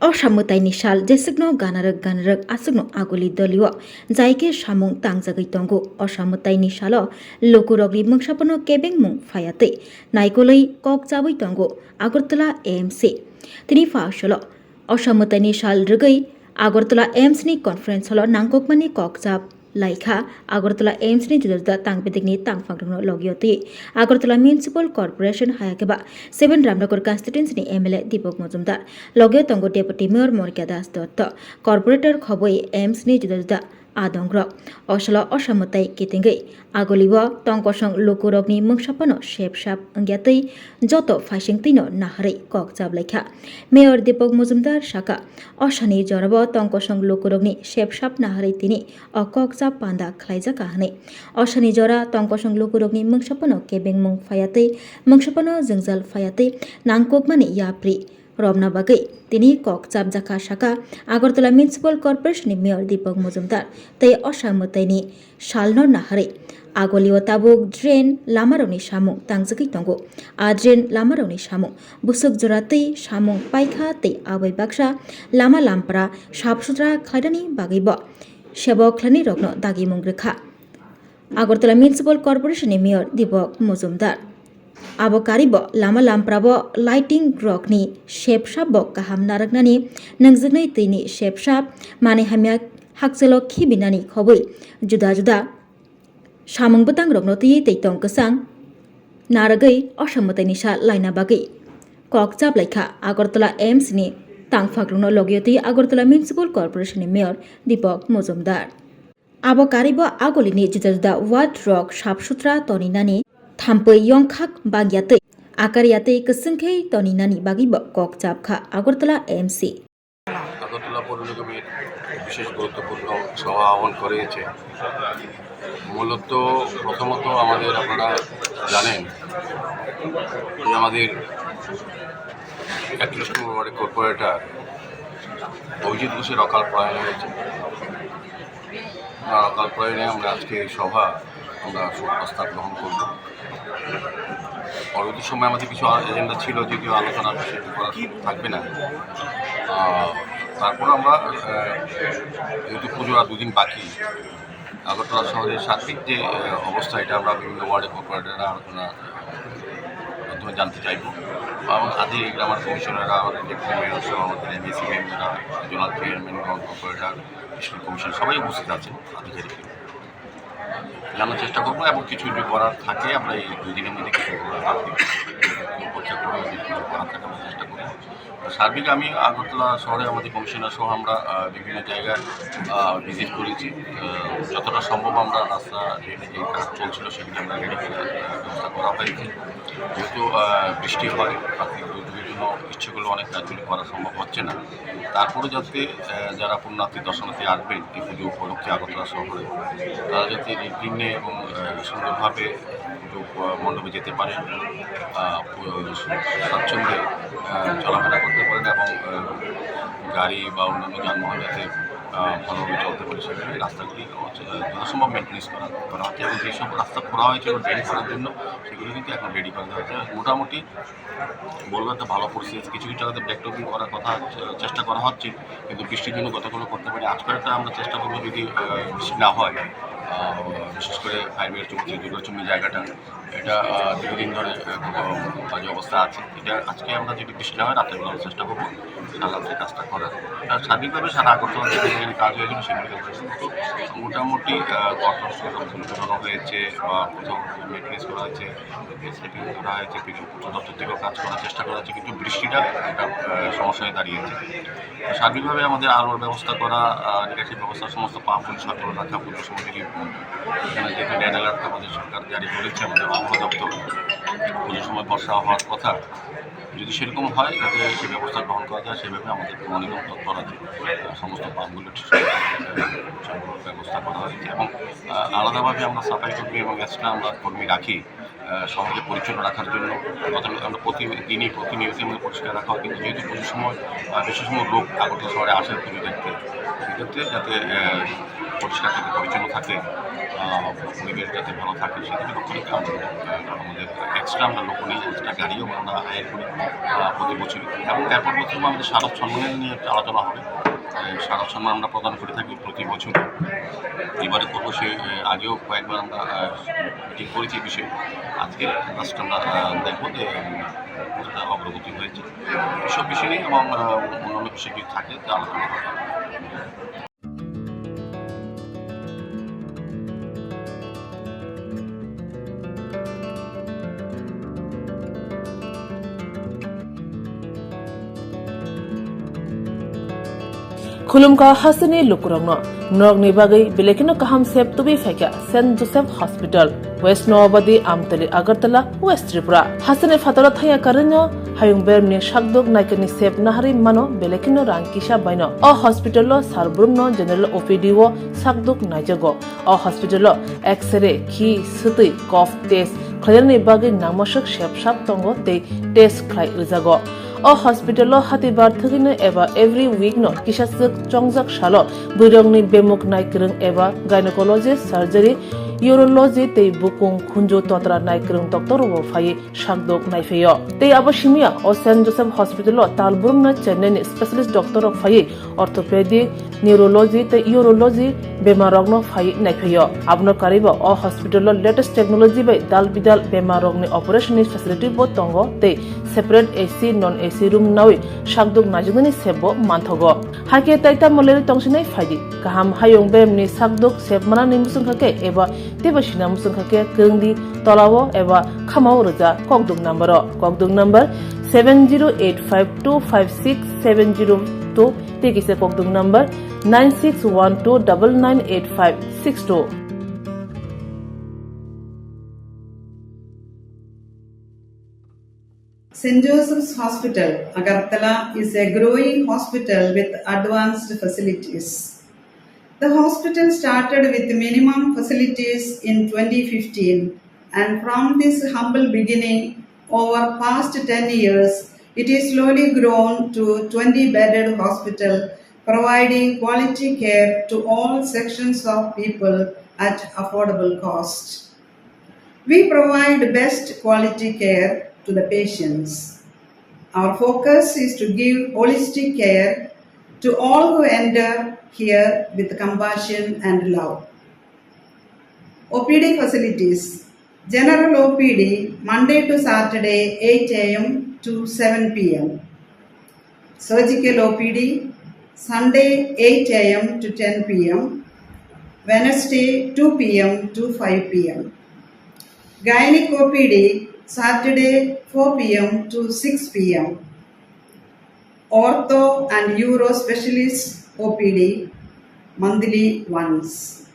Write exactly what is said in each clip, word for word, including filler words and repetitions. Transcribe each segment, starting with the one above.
Osa mwtaini sal jeswkno ganarwk ganarwk aswkno aguli dolio jai khe samung tangjagwi tongo. Osa mwtaini salo lukurokni mungsapano kebengmung phaiya twi naikolwi kok chabwi tongo Agartala A M C. Tini pha salo osa mwtaini sal rwgwi Agartala A M C ni conference hall-o nangkukmani kok chap laikha Agartala A M C ni juda juda tang bedekni tangphangrokno logio twi Agartala Municipal Corporation hayakhe ba seven Ramnagar constituency ni M L A Deepak Majumdar, logio tongo Deputy Mayor Monika Das Dotto, Corporator khobwi A M C ni juda juda adongrok. Osalo osa mwtai kitingwi agulio tongkosong lukurokni mungsapano sepsap wngya twi joto phaising twino naharwi kok chap laikha. Mayor Deepak Majumdar saka, osani jorabo tongkosong lukurokni sepsap naharwi tini o kok chap panda khlaijak hwnwi. Osani jora tongkosong lukurokni mungsapano kebengmung phaiya twi mungsapano jwngjal phaiya twi nangkukmani yapri romna bagwi tini kok chapjakha saka Agartala Municipal Corporation ni Mayor Deepak Majumdar tei osa mwtaini salno naharwi. Agulio tabuk drain lamarokni samung tangjagwi tongo. A drain lamarokni samung bwswk jora twi samung paikha tei abai baksa lama lampra sap sutra khlainani bagwibo sebok khlainai rokno dagimung rwkha Agartala Municipal Corporation ni Mayor Deepak Majumdar. Abo karibo lama lamprabo lighting rokni sepsap bo kaham narwknani nangjaknai twini sepsap manwi hamya hakchalo khibinani khobwi juda juda samung bwtang rokno twiwi tei tong kwchang narwgwi osa mwtaini sal laina bagwi kok chap laikha Agartala A M C ni tangphakrokno logio twi Agartala Municipal Corporation ni Mayor Deepak Majumdar. Abo karibo agulini juda juda ward rok sap sutra toninani thampui yongkhak bangya twi akarya twi kwchwng khe toninani bagwibo kok chapkha Agartala M C. Agartala পৌর নিগমের বিশেষ গুরুত্বপূর্ণ সভা আহ্বান করা হয়েছে। মূলত প্রথমত আমাদের, আপনারা জানেন যে আমাদের একত্রিশ নম্বর ওয়ার্ডের কর্পোরেটর অভিজিৎ ঘোষের অকাল প্রয়াণ হয়েছে। ওনার অকাল প্রয়াণে আমরা আজকে এই সভা, আমরা শোক প্রস্তাব গ্রহণ করব। পরবর্তী সময় আমাদের কিছু আ-, এজেন্ডা ছিল, যদিও আলোচনা বিষয়টি করা থাকবে না। আহ, তারপর আমরা, আহ, যেহেতু পুজোর আর দুদিন বাকি, আগরতলা শহরের সার্বিক যে, আহ, অবস্থা, এটা আমরা বিভিন্ন ওয়ার্ডে কর্পোরেটররা আলোচনা মাধ্যমে জানতে চাইব। এবং আধিকারিকরা, আমার কমিশনাররা, আমাদের ডেপুটি মেয়র সহ আমাদের এমএসি মেম্বাররা, zonal chairman, corporator, district commissioner সবাই উপস্থিত আছেন, আধিকারিক। জানার চেষ্টা করবো এবং কিছু যদি করার থাকে আমরা এই দুই দিনের মধ্যে কিছু করার, কিছু করার থাকে আমরা চেষ্টা করবো। সার্বিক আমি আগরতলা শহরে আমাদের কমিশনার সহ আমরা, আহ, বিভিন্ন জায়গায়, আহ, ভিজিট করেছি। আহ, যতটা সম্ভব আমরা রাস্তা, ড্রেনেজ যে কাজ চলছিল সেগুলি আমরা রেডি করে, আহ, ব্যবস্থা করা হয়েছে। যেহেতু, আহ, বৃষ্টি হয়, প্রাকৃতিক দুর্যোগের জন্য ইচ্ছে করলে অনেক কাজগুলি করা সম্ভব হচ্ছে না। তারপরে যাতে, আহ, যারা পুণ্যার্থী দর্শনার্থী আসবেন এই পুজো উপলক্ষে আগরতলা শহরে, তারা যাতে নির্বিঘ্নে এবং, আহ, সুন্দরভাবে পুজো, আহ, মণ্ডপে যেতে পারেন, আহ, পু-, স্বাচ্ছন্দ্যে, আহ, চলাফেরা করতে পারেন এবং, আহ, গাড়ি বা অন্যান্য যানবাহন যাতে, আহ, ভালোভাবে চলতে পারে, সেখানে রাস্তাগুলি, আহ, যথাসম্ভব মেনটেন্যান্স করা, করা হচ্ছে এবং যেসব রাস্তা খোঁড়া হয়েছিল ড্রেন করার জন্য, সেগুলো কিন্তু এখন রেডি করা হয়েছে। মোটামুটি বলবো একটা ভালো পরিস্থিতি আছে। কিছু কিছু জায়গাতে ব্যাকটপিং করার কথা হচ্ছে, চেষ্টা করা হচ্ছে, কিন্তু বৃষ্টির জন্য গতকালও করতে পারি। আজকে একটা আমরা চেষ্টা করবো, যদি, আহ, বৃষ্টি না হয়, আহ, বিশেষ করে ফায়ার ব্রিগেড চৌমুহনী, দুর্গাচুমনি জায়গাটা, এটা, আহ, দীর্ঘদিন ধরে, আহ, খুব বাজে অবস্থা আছে। এটা আজকে আমরা যদি বৃষ্টি না হয়, রাতের বেলা আমরা চেষ্টা করবো সারা রাত্রে কাজটা করার। আর সার্বিকভাবে সারা আগরতলা যেখানে যেখানে কাজ হয়েছিল, সেগুলো মোটামুটি, আহ, কন্ট্রাক্টর সঙ্গে কমিশন করা হয়েছে বা কোথাও মেনটেন্যান্স করা হয়েছে, সেটিং করা হয়েছে, কিছু উচ্চ দপ্তর থেকেও কাজ করার চেষ্টা করা হচ্ছে, কিন্তু বৃষ্টিটা একটা, আহ, সমস্যা হয়ে দাঁড়িয়েছে। তো সার্বিকভাবে আমাদের আলোর ব্যবস্থা করা, আহ, নিকাশির ব্যবস্থা, সমস্ত পাম্পগুলি সচল রাখা, পুজোর সময় যদি, উম, এখানে যেহেতু রেড অ্যালার্ট আমাদের সরকার জারি করেছে, আমাদের আবহাওয়া দপ্তর, পুজোর সময় বর্ষা হওয়ার কথা, যদি সেরকম হয়, যাতে সে ব্যবস্থা গ্রহণ করা যায়, সেভাবে আমাদের প্রণালীবদ্ধ করা যায়। আহ, সমস্ত পাম্পগুলো ঠিক করে, আহ, ব্যবস্থা করা হয়েছে এবং, আহ, আলাদাভাবে আমরা সাফাই কর্মী এবং এক্সট্রা আমরা কর্মী রাখি, আহ, আহ, শহরকে পরিচ্ছন্ন রাখার জন্য। অর্থাৎ আমরা প্রতিদিনই, প্রতিনিয়তই আমাদের পরিষ্কার রাখা হয়, কিন্তু যেহেতু পুজোর সময়, আহ, বেশি সংখ্যক লোক আগরতলা শহরে আসেন পুজো দেখতে, সেক্ষেত্রে যাতে, আহ, পরিষ্কার থাকে, পরিচ্ছন্ন থাকে, আহ, পরিবেশ যাতে ভালো থাকে, সেদিকে লক্ষ্য রেখে আমরা, আহ, আমাদের এক্সট্রা আমরা লোক নিয়ে এক্সট্রা গাড়িও আমরা হায়ার করি, আহ, প্রতি বছরই। এবং এরপর বছর আমাদের শারদ সম্মেলন নিয়ে একটা আলোচনা হবে। আহ, শারদ সম্মান আমরা প্রদান করে থাকি প্রতি বছর। এবারে করবো সে, আহ, আগেও কয়েকবার আমরা, আহ, মিটিং করেছি এই বিষয়ে। আজকে লাস্ট আমরা, আহ, দেখবো যে, উম, কতটা অগ্রগতি হয়েছে। এসব বিষয় নিয়ে এবং, আহ, অন্যান্য বিষয় যদি থাকে, তা আলোচনা হবে। Khulumkha hasteni lukurokno, norokni bagwi belai kheno kaham sep tubui phaikha Saint Joseph Hospital, West Noabadi, Amtali, Agartala, West Tripura. Hasteni phataro thangya karwino hayung beremni sakduk naikani sep naharwi mano belai kheno rang kisa baino. O hospital o sal brumno general O P D o sakduk naijago. O hospital o X-ray, khi, swtwi, cough test khlainani bagwi nangmaswk sep sak tongo tei test khlai rwjago. O hospital o hatibar thwgwino eba every week no kisaswk chongjak salo bwrwirokni bemuk naikwrwng eba gynecology, surgery, urology tei bukung khunju totra naikwrwng doctor rokbo phaiwi sakdok naiphaio. Tei abo simiya o Saint Joseph Hospital o tal brumno Chennai ni specialist doctor rok phaiwi orthopedic, neurology tei urology bemar rokno phaiwi naiphaio. Abono karwibo o hospital o latest technology bai dal bidal bemar rokni operation ni facility bo tongo tei separate A C, non A C room nawi sakdok naijaknani sep bo manthogo. Hakhe tai tamo leri tongsinai phaidi. Kaham hayung beremni sakdok sep manani muchungkha khe eba teibo sina muchungkha khe kwrwngdi tolao eba khamao rwja kokduk number o. Kokduk number seven zero eight five two five six seven zero two tei kisa kokduk number nine six one two double nine eight five six two. Saint Joseph's Hospital, Agartala is a growing hospital with advanced facilities. The hospital started with minimum facilities in twenty fifteen, and from this humble beginning, over past ten years, it is slowly grown to twenty bedded hospital, providing quality care to all sections of people at affordable cost. We provide best quality care to the patients. Our focus is to give holistic care to all who enter here with compassion and love. O P D facilities. General O P D, Monday to Saturday, eight A M to seven P M. Surgical O P D, Sunday, eight A M to ten P M, Wednesday, two P M to five P M. Gynec O P D, Saturday, four P M to six P M. Ortho and Uro Specialist O P D, monthly once.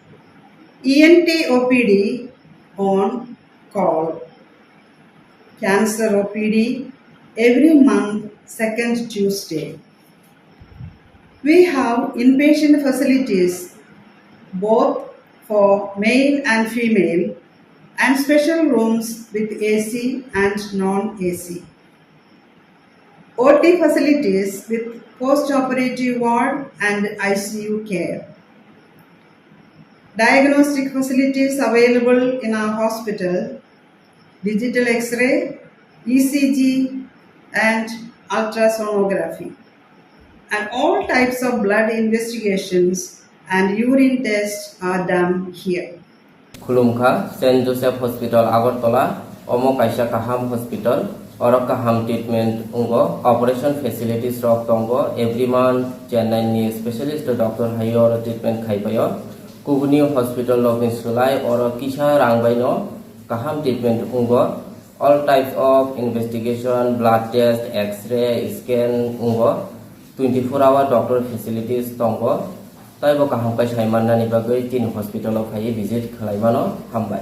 E N T O P D on call. Cancer O P D every month, second Tuesday. We have inpatient facilities both for male and female and special rooms with A C and non-A C. O T facilities with post-operative ward and I C U care. Diagnostic facilities available in our hospital: digital X-ray, E C G, and ultrasonography. And all types of blood investigations and urine tests are done here. Khulumkha, Saint Joseph Hospital, Agartala. Omo kaisa kaham hospital. Oro kaham treatment wngo. Operation facilities rok tongo. Every month Chennai ni specialist doctor hai oro treatment khai paio. Kubuni hospital rokni swlai oro kisa rang bai no kaham treatment wngo. All types of investigation, blood test, X-ray, scan wngo. Twenty four hour doctor facilities tongo. Taibo kaham khe sai mannani bagwi chini hospital o phaiwi visit khlai mano. Hambai.